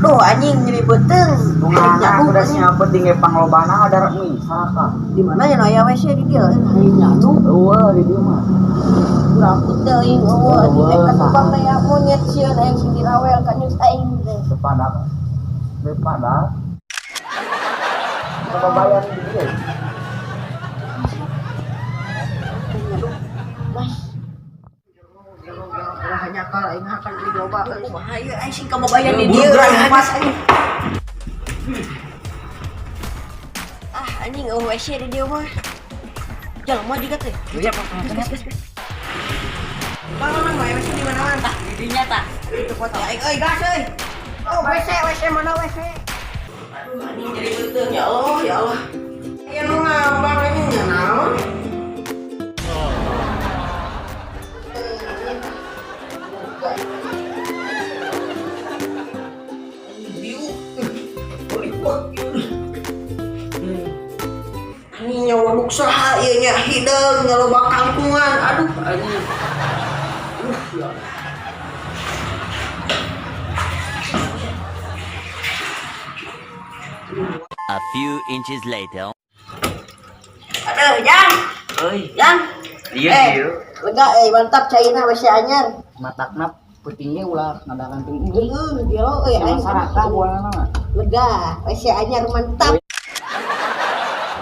Duh anjing nyeri beuteung. Tungana udah siapa tinggi panglobana ada mie saraka. Di mana ya aya WC di dieu? Aing nyadu. Eueuh di dieu mah. Kurang teuing eueuh anjing eh ketubang aya monyet sieun aing sing dirawel ka nyus aing teh. Sepadak. Sepadak. Berapa bayar di dieu? Mas. Ulah nyakal aing hakan di loba. Kumaha ieu aing sing kababayan di dieu. Pas anjing. Ah anjing eueuh WC di dieu mah. Jalan mah juga teh. Iya, Gas gas gas. Bang, bang, bang, WC di mana man? Tah, di dinya tah. Itu foto aing euy gas euy. Oh, WC, WC mana WC? Aduh, anjing jadi beuteung ya Allah, ya Allah. Aya nu ngambang anjing nya naon? Anjing nyawa duk saha ieu nya hideung nyaloba kangkungan. Aduh anjing. Aduh ya. A few inches later. Aduh, Jang. Euy. Jang. Iya, Eh, iya. lega eh mantap cairna WC anyar. Matakna peutingnya ulah ngadakan Heeh, dia lo euy aing Saraka buana mah. Lega, WC anyar mantap.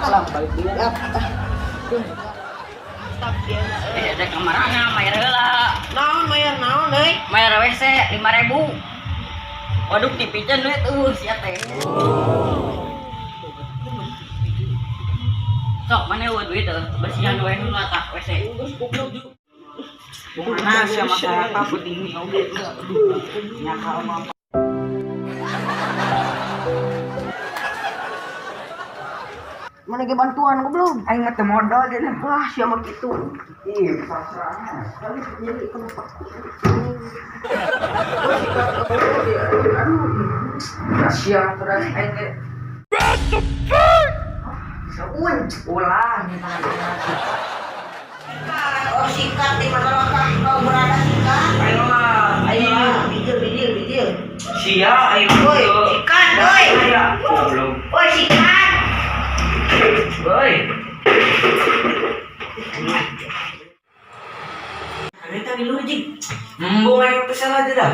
Lah balik dia. Yap. Aduh, mantap dia. Eh, ada kamarana mayar heula. Naon bayar naon euy? Mayar WC 5000. Waduh dipicen duit eueuh sia teh. Sok mana eueuh duit teh? Bersihan we heula tah WC. Mana sia masyarakat peuting oge. Nyakal mah. Mana ge bantuan goblok? Aing mah teu modal dia. Wah, siapa gitu. Ih, pasrahnya. Jadi kenapa? Kasihan terus aing teh. Saun. Ulah minta. Oh, sikat di mana kau berada sikat? Ayolah, Ayo, bijil, bijil, bijil. Sia aing. Woi, sikat, woi. Goblok. Woi, sikat. Woi. Ada tadi lu jing. Embung aing teh salah aja dah.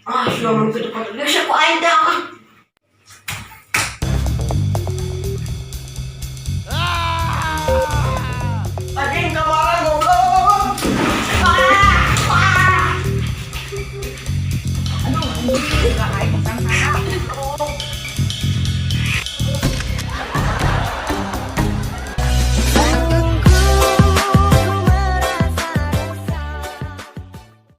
Ah, siapa gitu kok. Biasa ku aing dah. Ah. Anjing kemarin goblok. Ah, ah. Aduh, anjing aing.